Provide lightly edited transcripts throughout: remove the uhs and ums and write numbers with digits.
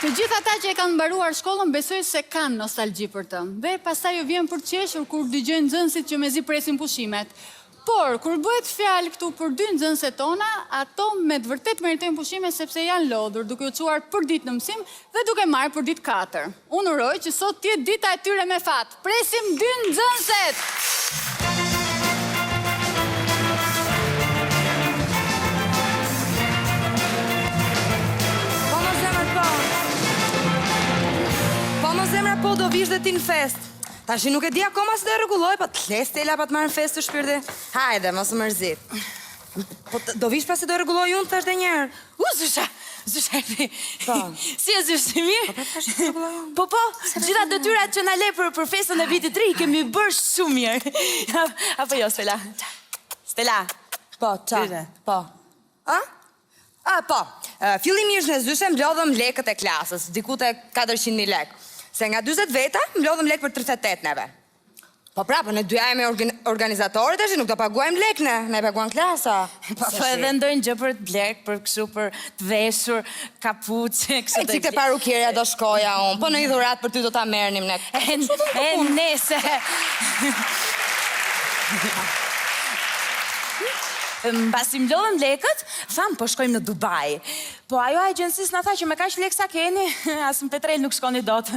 Të gjithë ata që e kanë mbaruar shkollën besoj se kanë nostalgji për të. Dhe pastaj ju vjen për të qeshur kur dëgjojnë nxënësit që mezi presin pushimet. Por, kur bëhet fjalë këtu për dy nxënëset tona, ato me të vërtetë meritojnë pushime sepse janë lodhur duke u çuar përditë në mësim dhe duke marrë përditë katër. Unë uroj që sot të jetë dita e tyre me fat. Presim dy nxënëset! Po mo zemër po. Po mo zemra po do vish dhe ti në festë. Tashi nuk e di akoma si do e rregulloj, po të le Stela pa të marrë në festë shpirti. Hajde, mos u mërzit. Po do vish pra se do e rregulloj unë thash dhe një herë. U zysha, zysha e Po. Si e zysh, si mirë? Po pra thash do rregulloj unë. Po po, gjitha detyrat që na le për për festën e vitit të ri i kemi bërë shumë mirë. Apo jo Stela? Stela. Po, ça? Po. A? A, po. Fillimisht ne zyshe mblodhëm lekët e klasës, diku te 400.000 lekë. Se nga 40 veta, mblodhëm lekë për 38 neve. Po pra, po ne dyja jemi organizatoret tash, nuk do paguajmë lek ne, na i paguan klasa. Po, po edhe ndonjë gjë për të blerë, për kështu për të veshur, kapuçe, kështu. E çik te parukierja do shkoja unë, po ndonjë dhuratë për ty do ta merrnim ne. E, e nese. Mbasi mblodhëm lekët, thamë po shkojmë në Dubai. Po ajo e agjencisë na tha që me kaq lekë sa keni, as në Petrel nuk shkoni dot.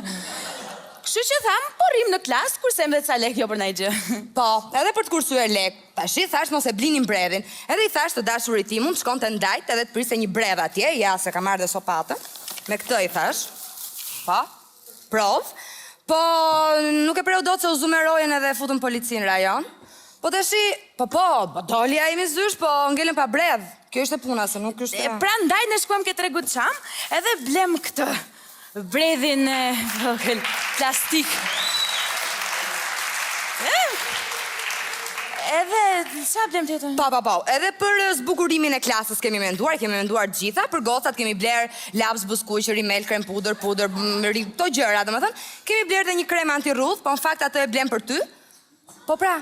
Kështu që thamë, po rrimë në klasë, kursejmë dhe ca lekë jo për ndonjë gjë. Po, edhe për të kursyer lekë. Tashi thashë mos e blinim bredhin. Edhe i thashë të dashurit tim mund të shkonte në Dajt edhe të priste një bredh atje, ja se kam marrë dhe sopatën. Me këtë i thashë. Po. Provë. Po, nuk e preu dot se u zu me rojen edhe e futën policinë në rajon. Po tashi, po po, po doli ai mi zysh, po ngelëm pa bredh. Kjo ishte puna se nuk ishte. Prandaj ne shkuam ke tregu Çam edhe blemë këtë. Bredhin e vogël, plastik. Edhe, ça blemë tjetër? Po, po, po, edhe për zbukurimin e klasës kemi menduar, kemi menduar të gjitha, për gocat kemi blerë laps buzëkuq, rimel, krem pudër, pudër, këto gjëra, domethënë, kemi blerë dhe një krem antirrudhë, po në fakt atë e blemë për ty. Po pra,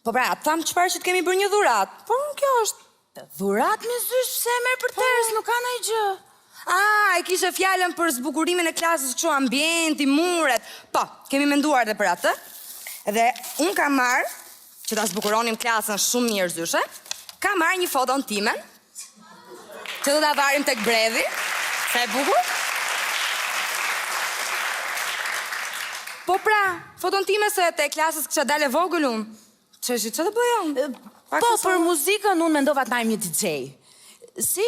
Po pra, të thamë çfarë që të kemi bërë një dhuratë. Po kjo është. Dhuratë mi zysh, pse e merr për ters, nuk ka ndonjë gjë. A, e kishe fjalën për zbukurimin e klasës, kështu ambienti, muret. Po, kemi menduar dhe për atë. Dhe unë kam marrë, që ta zbukuronim klasën shumë mirë zyshe, kam marrë një foton timen, Që do ta varim tek bredhi. Sa e bukur. Po pra, foton time se te klasës kisha dalë e vogël unë. Çeshi, ç'do bëja unë? Po, për muzikën unë mendova të marrim një DJ. Si?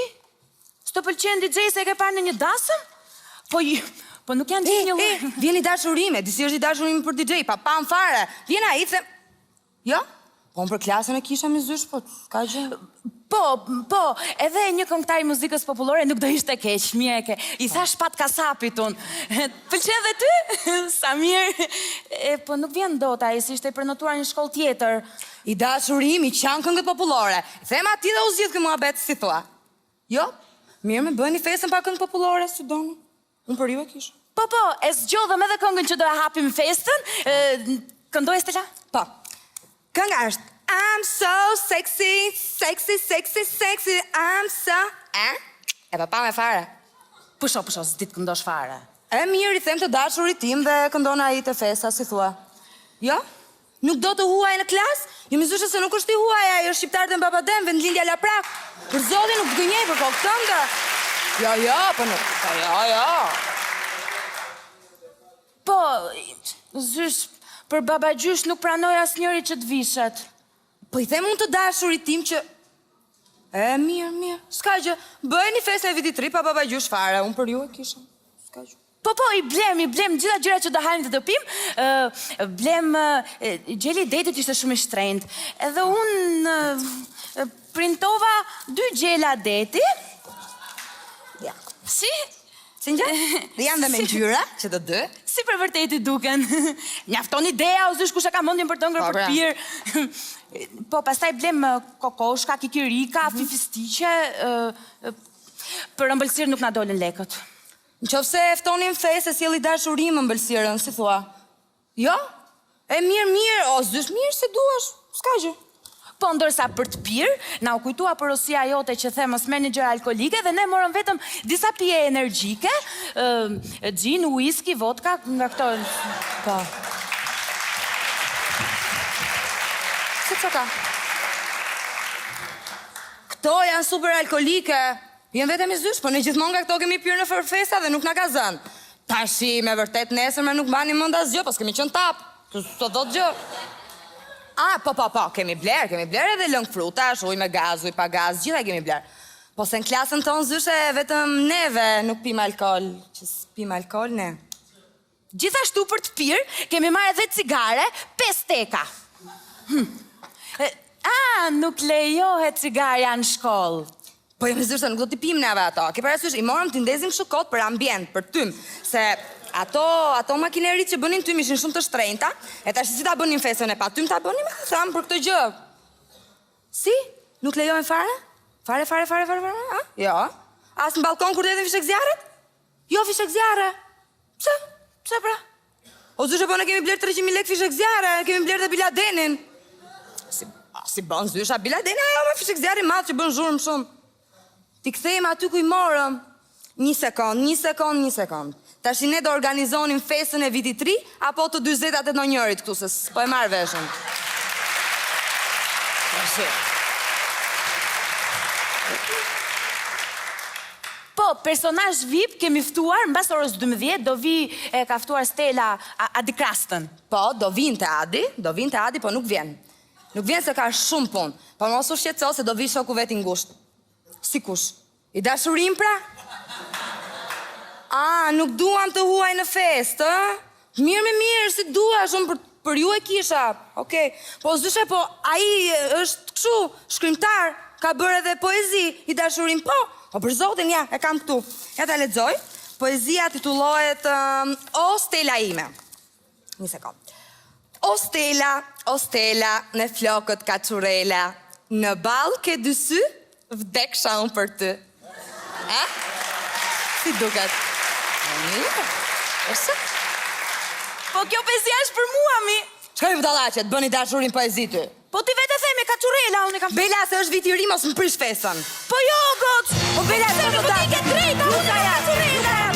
S'të pëlqen DJ se e ke parë në një dasëm? Po, po nuk janë gjithë një lloj. E, vjen i dashuri im, di si është i dashuri im për DJ, pa pam fare. Vjen ai se Jo? Po unë për klasën e kisha mi zysh, po s'ka gjë. Po, po, edhe një këngëtar i muzikës popullore nuk do ishte keq, mirë e ke. I thashë Pat Kasapit unë. Pëlqen dhe ty? Sa mirë. E, po nuk vjen dot ai, se ishte i prenotuar në shkollë tjetër. I dashuri im i qan këngët popullore. Them atij dhe u zgjidh ky muhabet, si thua. Jo? Mirë më bëni festën pa këngë popullore, si doni. Unë për ju e kisha. Po, po, e zgjodhëm edhe këngën që do e hapim festën. Këndoje Stela? Po. Kënga është I'm so sexy, sexy, sexy, sexy, I'm so... E? E pa pa me fare. Pusho, pusho, s'di të këndosh fare. E mirë, i them të dashurit tim dhe këndon ai te festa, si thua. Jo? Nuk do të huaj në klasë? Jo mi zyshe se nuk është i huaj ai, është shqiptar dhe në Babadem, vendlindja Laprakë. Për zotin nuk të gënjej për kokë tënde. Jo, jo, po nuk, po jo, jo. Po, zysh, për babagjysh nuk pranoi asnjëri që të vishet. Po i them unë të dashurit tim që E, mirë, mirë, s'ka gjë. Bëjeni festën e vitit të ri pa babagjysh fare, unë për ju e kisha. S'ka gjë. Po po, i blemë, i blemë gjitha gjërat që do hajmë dhe do pimë, blemë, gjeli i detit ishte shumë i shtrenjtë. Edhe unë printova dy gjela deti. Ja. Si? Si ngjan? Dhe janë dhe me ngjyra, që të dy. Si për vërtet i duken. Mjafton ideja, o zysh kush e ka mendjen për të ngrënë, po, për të pra. pirë. Po, pastaj blemë kokoshka, kikirika, mhm. fifistiqe, për ëmbëlsirë nuk na dolën lekët. Në qoftë se e ftoni në festë, e sjell i dashuri im ëmbëlsirën, si thua? Jo? E mirë, mirë, o zysh mirë si duash, s'ka gjë. Po ndërsa për të pirë, na u kujtua porosia jote që the mos merrni gjëra alkoolike dhe ne morëm vetëm disa pije energjike, Xhin, whisky, vodka, nga këto. Po. Se ça ka? Këto janë super alkoolike. Jem vetëm i zysh, po ne gjithmonë nga këto kemi pirë në festa dhe nuk na ka zënë. Tashi, me vërtet nesër me nuk mbanim mend asgjë, po s'kemi qenë tap. S'të do gjë. A, po, po, po, kemi blerë, kemi blerë edhe lëng frutash, ujë me gaz, ujë pa gaz, gjitha kemi blerë. Po se në klasën tonë zyshe vetëm neve nuk pim alkool, që s'pim alkool ne. Gjithashtu për të pirë, kemi marrë edhe cigare, 5 teka. Hm. E, A, nuk lejohet cigarja në shkollë. Po jemi zyrë se nuk do t'i pim neve ato. Ke parasysh, i morëm t'i ndezim kështu kot për ambient, për tym, se ato ato makineritë që bënin tym ishin shumë të shtrenjta, e tash si ta bënim festën e pa tym ta bënim e tham për këtë gjë. Si? Nuk lejohen fare? Fare, fare, fare, fare, fare, a? Jo. As në ballkon kur të hedhin fishekzjarret? Jo fishekzjarre. Pse? Pse pra? O zyshe, po ne kemi blerë 300.000 lekë fishekzjarre, kemi blerë dhe Biladenin. Si, a, si bën zysha Biladenin, ajo me fishekzjarr i madh që bën zhurmë shumë. T'i kthejmë aty ku i morëm. Një sekond, një sekond, një sekond. Tashi ne do organizonim festën e vitit të ri apo të dyzetat e ndonjërit këtu se s'po e marr vesh unë. Tashi. Po, personazh VIP kemi ftuar mbas orës 12, do vi e ka ftuar Stela Adi Krastën. Po, do vinte Adi, do vinte Adi, po nuk vjen. Nuk vjen se ka shumë punë. Po mos u shqetëso se do vi shoku vet i ngushtë. Si kush? I dashuri im pra? A, nuk duam të huaj në festë, ë? Mirë me mirë, si duash, unë për, për ju e kisha. Okej. Po zyshe, po ai është kështu, shkrimtar, ka bërë edhe poezi, i dashuri im, po. Po për zotin, ja, e kam këtu. Ja ta lexoj. Poezia titullohet um, O Stela ime. Një sekond. O Stela, o Stela, me flokët kaçurela, në ballë ke dy sy, vdeksha unë për ty. E? Si duket? E mirë. Është? Po kjo poezia është për mua, mi. Çka i budallaqe, të bëni dashurin poezi ty? Po ti vetë e the me kaçurela, unë e kam... Bela, se është viti i ri, mos më prish festën. Po jo, goc! Po Bela, se po ti ke drejta, unë kam kaçurela.